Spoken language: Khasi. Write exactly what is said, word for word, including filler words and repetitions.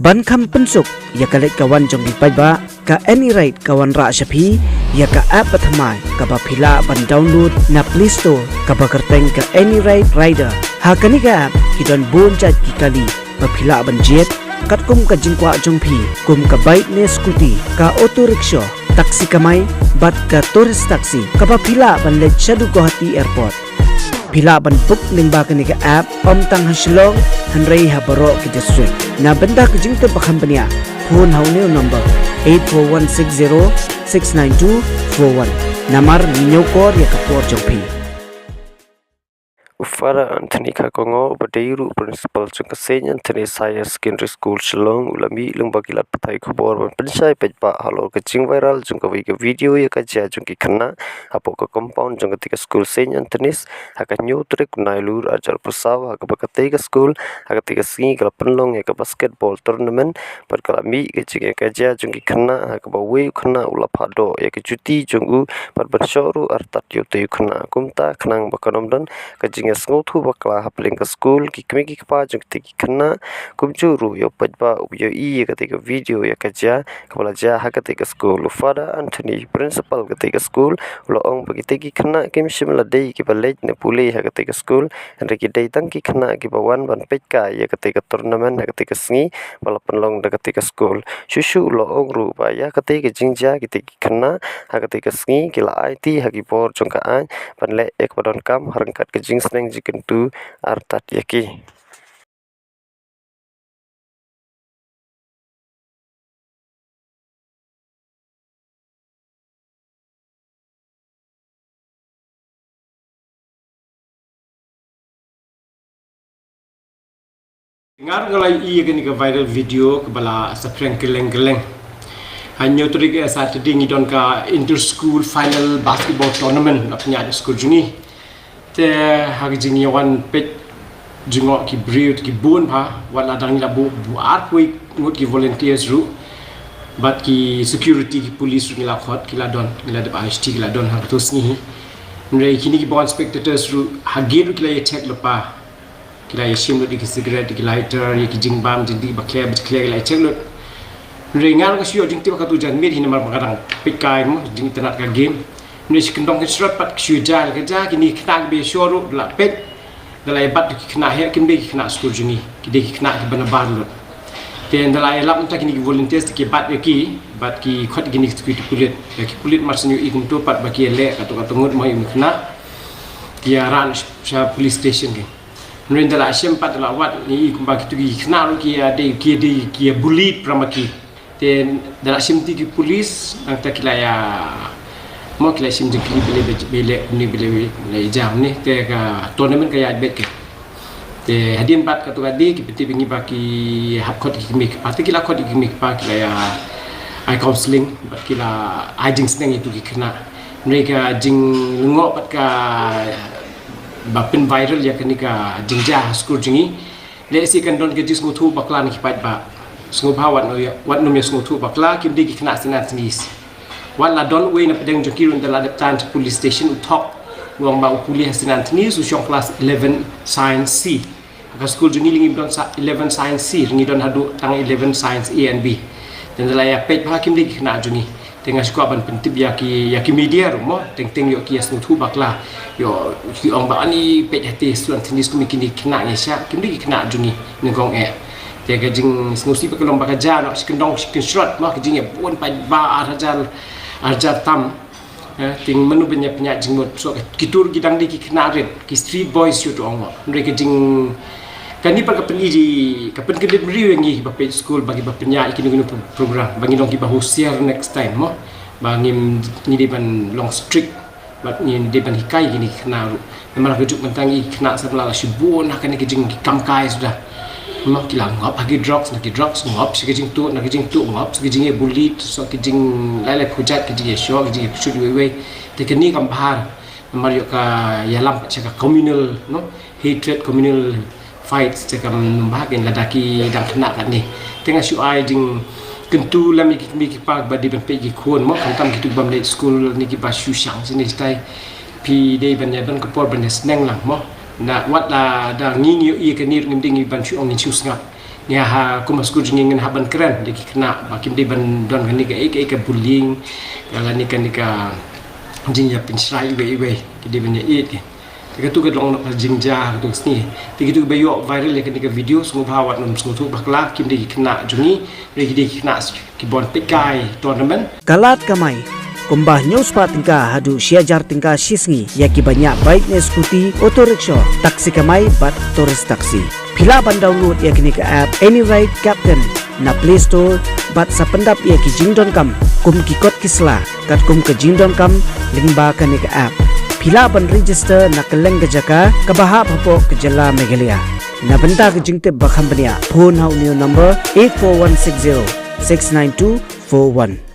Ban kham pynsuk ïa ka leit ka wan jong ki paidbah, ka Any Ride ka wanrah sha phi ïa ka app bathymmai kaba phi lah ban download na Play Store, kaba kyrteng ka Any Ride Rider. Ha kane ka app ki don bun jait ki kali ba phi lah ban jied, katkum ka jingkwah jong phi, kum ka bike ne scooty, ka auto rickshaw, taxi kamai, bad ka tourist taxi, kaba phi lah ban leit shaduh Guwahati Airport. Phi lah ban book lyngba kane ka app, ym tang ha Shillong, hynrei ha baroh ki district. Na bynta ka jingtip ba kham bniah, phone ha une u number, eight four one six zero six nine two four one. Namar ngi ñiewkor ïa ka por jong phi. U Father Anthony Kharkongor, uba dei ruh u principal jong ka Saint Anthony's Higher Secondary School Shillong, u la mih lyngba ki lad pathai khubor ban pynshai paidbah halor ka jingviral jong kawei ka video ïa ka jia jong ki khynnah hapoh ka compound jong katei ka skul Saint Anthony's, ha ka hynñiew tarik u Nailur arhajar arphew saw, ha kaba katei ka skul ha katei ka sngi ka la pynlong ïa ka basketball tournament, bad ka la mih ka jingïakajia jong ki khynnah, ha kaba uwei u khynnah u la phah doh ïa ka juti jong u, bad ban shoh ruh artat ïa utei u khynnah. Kumta khnang ba kan ym don ka jingïasngewthuh bakla hapdeng ka skul, ki kmie ki kpa jong kitei ki khynnah, kumjuh ruh ïa u paidbah uba ïohi ïa katei ka video ïakajia kaba la jia ha katei ka skul. U Father Anthony, principal katei ka skul, u la ong ba kitei ki khynnah kim shym la dei kiba leit ne pule ha katei ka skul, hynrei ki dei tang ki khynnah kiba wan ban peitkai ïa katei ka tournament ha katei ka sngi ba la pynlong da katei ka skul. Shuh shuh u la ong ruh ba ïa katei ka jingjia kitei ki khynnah ha katei ka sngi ki la aiti ha ki bor jong ka aiñ ban leh ïa kaba donkam ha ryngkat ka jingsneng jingkyntu artat ïa ki. Nga ruh nga la ïohi ïa kane ka viral video kaba la saphriang kylleng kylleng. Ha hynñiew tarik, eh, Saturday, ngi don ka inter school final basketball tournament, la pynïaid ha skul jong ngi. Te ha ka jingïawan peit jngoh ki briew ki bun bha, wat la dang ngi la buh, buh arphew ngut ki volunteers ruh, bad ki security, ki police ruh ngi la khot, ki la don, ngi la dep I H T, ki la don ha kato sngi hi. Hynrei kine ki bun spectators ruh ha gate ruh ki la ïa check lypa. Ki la ïa shim lut ïa ki cigarette, ïa ki lighter, ïa ki jingbam jingdih ba khleh ba khleh, ki la ïa check lut. Hynrei nga ruh nga shu ïoh jingtip ha kato janmiet hi namar ba nga dang peitkai mo, jingitynnad ka game. Hynrei shi kyndong kynshrot pat ka shu jia la ka jia, kine ki khynnah kiba ïa shong ruh da la peit, da la ïa bat ïa ki khynnah hi, kim dei ki khynnah skul jong ngi, ki dei ki khynnah kiba nabar lut. Te da la ïa lap mynta kine ki volunteers te ki bat ïa ki, bad ki khot ïa kine ki security pulit. Ïa ki pulit mar shu ïohi kumto pat ba ki ïa leh kato kato ngut mo ïa une u khynnah, ki ïa rah sha police station ki. Hynrei da la shim pat da la wad ngi i kumba kito ki khynnah ruh ki ïa dei, ki dei, ki ïa bullied para ma ki. Te da la shim ti ki police, nangta ki la ïa, mo ki la shim jingkylli ba leh, ba leh kumne, ba leh, ba leh jam ne, te ka tournament ka ïaid beit ke. Te hadien pat kato ka dei ki pyntip ïa ngi ba ki hap khot ïa ki kmie ki kpa, te ki la khot ïa ki kmie ki kpa, ki la ïa ai counselling, bad ki la ai jingsneng ïa kito ki khynnah. Hynrei ka jinglyngngoh bad ka ba pynviral ïa kane ka jingjia ha skul jong ngi. Lehse kan don ka jingsngewthuh bakla na ki paidbah. Sngewbha wat nym ïa, wat nym ïa sngewthuh bakla, kim dei ki khynnah Saint Anthony's. Wat la don uwei na pdeng jong ki ruh, ynda la dep tan sha police station u thok, u ong ba u pule ha Saint Anthony's, u shong class eleven science C. Ha ka skul jong ngi lei ngim don sa eleven science C, ngi don haduh tang eleven science A and B. Te ynda la ïa peit bha kim dei ki khynnah jong ngi. Te nga shu kwah ban pyntip ïa ki, ïa ki media ruh mo, teng teng ïoh ki ïa sngewthuh bakla. Ïoh ki ong ba ani peit hati Saint Anthony's kum kine ki khynnah ngi sha, kim dei ki khynnah jong ngi, nyngkong eh. Te ka jingsngewsih ba ka long ba ka jia noh shi kyndong shi kynshrot mo, ka jingïabun paidbah ar hajar, ar hajar tam. Eh, te mano ban ïa pynïaid jingmut, so kito ki dang dei ki khynnah rit, ki street boys shuh to ong mo. Hynrei ka jing Kane pat ka pyni, ka pynkyndit briew ïa ngi ba peit skul, ba ngi ba pynïaid kino kino pro-, program, ba ngi long kiba husiar next time mo. Ba ngim, ngi dei ban long strict, ba ngi dei ban hikai kine ki khynnah ruh. Namar ka juk mynta ngi khynnah samla la shibun ha kane ka jingkam kai suda. Mo ki la ngop ha ki drugs, na ki drugs ngop, sha ki jingtuh, na ki jingtuh ngop, sha ki jingïabully, sha ki jing lai lai khujat, ki jingïashong, ki jingïakynshut iwei iwei. Te kane kam bha. Namar ïoh ka ïalam pat sha ka communal, no? Hatred, communal fights, te kam bha kein lada ki dang khynnah katne. Te nga shu ai jingkyntu lem ïa ki kmie ki kpa ba dei ban peit ki khun mo, khamtam kito ki bym leit skul ne kiba shu shang shane shatai. Phi dei ban ïa don ka por ban ïa sneng lang mo. Na wat lada ngi ngi ïohi ïa kane ruh ngim dei ngi ban shu ong ngin shu sngap. Ïa ha kum ha skul jong ngi ngin hap ban kren da ki khynnah ba kim dei ban don kane ka, eh, ka, eh, ka bullying, ka lane kane ka jingïapynshrai iwei iwei, ki dei ban ïa ïeit ki. Te katu ka long ka jingjia katu ka sngi. Te kitu kiba ïoh viral ïa kane ka video, sngewbha wat nym sngewthuh bakla, kim dei ki khynnah jong ngi, ki dei ki khynnah ki ban peit kai tournament. Ka lad kamai kumba hynñiew spah tyngka haduh shi hajar tyngka shi sngi ïa kiba ñiah bike ne scooty, auto rickshaw, taxi kamai bad tourist taxi. Phi lah ban download ïa kane ka app Any Ride Captain na Play Store bad sa pyndap ïa ki jingdonkam kum ki kot ki sla katkum ka jingdonkam lyngba kane ka app. Phi lah ban register na kylleng ka jaka kaba hap hapoh ka jylla Meghalaya. Na bynta ka jingtip ba kham bniah, phone ha une u number eight four one six zero six nine two four one.